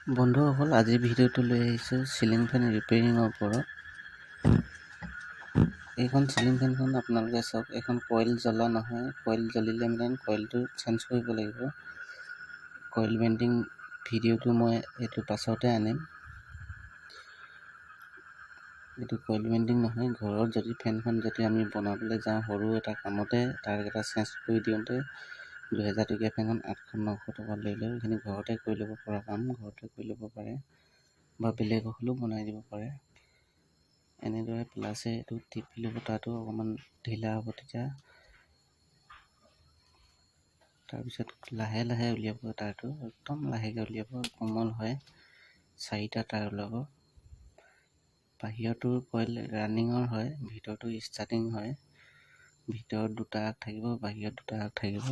বন্ধুসকল, আজিৰ ভিডিঅ'টো লৈ আহিছোঁ চিলিং ফেন ৰিপেয়াৰিঙৰ ওপৰত। এইখন চিলিং ফেনখন আপোনালোকে চাওক, এইখন কইল জ্বলা নহয়। কইল জ্বলিলে মানে কইলটো চেঞ্জ কৰিব লাগিব। কইল বেণ্ডিং ভিডিঅ'টো মই এইটো পাছতে আনিম। এইটো কইল বেণ্ডিং নহয়। ঘৰত যদি ফেনখন যদি আমি বনাবলৈ যাওঁ, সৰু এটা কামতে তাৰকেইটা চেঞ্জ কৰি দিওঁতে 2000 টকীয়া ফেনখন 800 900 টকা লৈ লয়। এইখিনি ঘৰতে কৰি ল'ব পৰা কাম, ঘৰতে কৰি ল'ব পাৰে বা বেলেগক হ'লেও বনাই দিব পাৰে। এনেদৰে প্লাছে এইটো টিপি ল'ব, তাতো অকণমান ঢিলা হ'ব তেতিয়া। তাৰপিছত লাহে লাহে উলিয়াব তাৰটো, একদম লাহেকৈ উলিয়াব, কোমল হয়। চাৰিটা তাঁৰ ওলাব। বাহিৰতো কইল ৰানিঙৰ হয়, ভিতৰটো ষ্টাৰ্টিং হয়। ভিতৰত দুটা আগ থাকিব, বাহিৰত দুটা আগ থাকিব।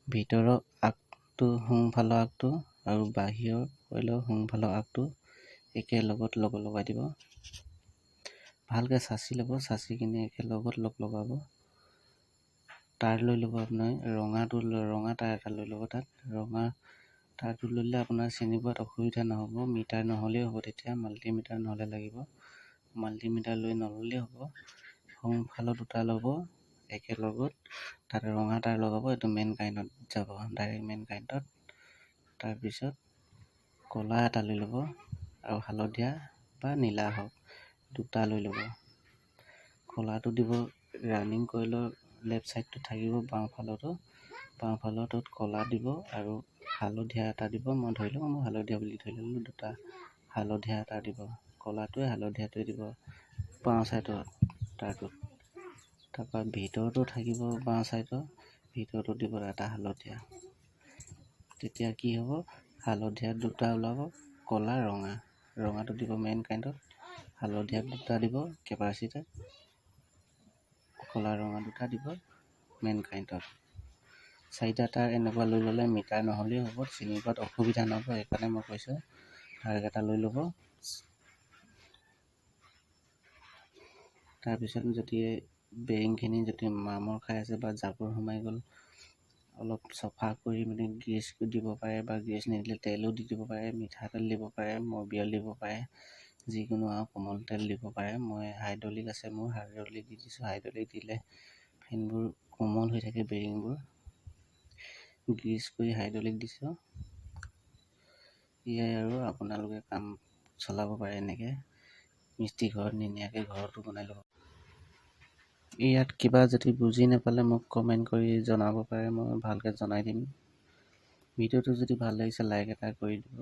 ভিতৰৰ আগটো সোঁফালৰ আগটো আৰু বাহিৰৰ কইলৰ সোঁফালৰ আগটো একেলগত লগ লগাই দিব। ভালকৈ চাঁচি ল'ব, চাঁচি কিনে একেলগত লগ লগাব। তাঁৰ লৈ ল'ব আপোনাৰ ৰঙাটো, ৰঙা তাঁৰ এটা লৈ ল'ব। তাত ৰঙা তাঁৰটো লৈ ল'লে আপোনাৰ চিনি পোৱাত অসুবিধা নহ'ব। মিটাৰ নহ'লেও হ'ব তেতিয়া, মাল্টিমিটাৰ নহ'লে লাগিব। মাল্টিমিটাৰ লৈ নল'লেও হ'ব। সোঁফালৰ দুটা ল'ব একেলগত, তাত ৰঙা তাঁৰ লগাব। এইটো মেইন কাৰেণ্টত যাব, ডাইৰেক্ট মেইন কাৰেণ্টত। তাৰপিছত ক'লা এটা লৈ ল'ব আৰু হালধীয়া বা নীলা হওক দুটা লৈ ল'ব। ক'লাটো দিব ৰানিং কইলৰ লেফ্ট ছাইডটো থাকিব, বাওঁফালৰটো, বাওঁফালৰটোত ক'লা দিব আৰু হালধীয়া এটা দিব। মই ধৰি লওক মই হালধীয়া বুলি ধৰি ল'লোঁ, দুটা হালধীয়া এটা দিব। ক'লাটোৱে হালধীয়াটোৱে দিব বাওঁ ছাইডৰ তাঁৰটোত। তাৰপৰা ভিতৰতো থাকিব বাওঁ ছাইডৰ, ভিতৰতো দিব এটা হালধীয়া। তেতিয়া কি হ'ব, হালধীয়া দুটা ওলাব, ক'লা ৰঙা। ৰঙাটো দিব মেইন কাৰেণ্টত, হালধীয়া দুটা দিব কেপাচিটাৰ, ক'লা ৰঙা দুটা দিব মেইন কাৰেণ্টত। চাৰিটা তাঁৰ এনেকুৱা লৈ ল'লে মিটাৰ নহ'লেও হ'ব, চিনি পোৱাত অসুবিধা নহ'ব। সেইকাৰণে মই কৈছোঁ তাঁৰকেইটা লৈ ল'ব। তাৰপিছত যদি বেৰিংখিনি যদি মামৰ খাই আছে বা জাবৰ সোমাই গ'ল, অলপ চফা কৰি মানে গ্ৰীজ দিব পাৰে বা গ্ৰীজ নিদিলে তেলো দি দিব পাৰে, মিঠাতেল দিব পাৰে, মবিল দিব পাৰে, যিকোনো আৰু কোমল তেল দিব পাৰে। মই হাইড্ৰলিক আছে মোৰ, হাইড্ৰলিক দি দিছোঁ। হাইড্ৰলিক দিলে ফেনবোৰ কোমল হৈ থাকে, বেৰিংবোৰ গ্ৰীজ কৰি হাইড্ৰলিক দিছোঁ। এয়াই আৰু আপোনালোকে কাম চলাব পাৰে এনেকৈ, মিস্ত্ৰী ঘৰত নিনিয়াকৈ ঘৰতো বনাই ল'ব। ইয়াত কিবা যদি বুজি নাপালে মোক কমেণ্ট কৰি জনাব পাৰে, মই ভালকৈ জনাই দিম। ভিডিঅ'টো যদি ভাল লাগিছে লাইক এটা কৰি দিব।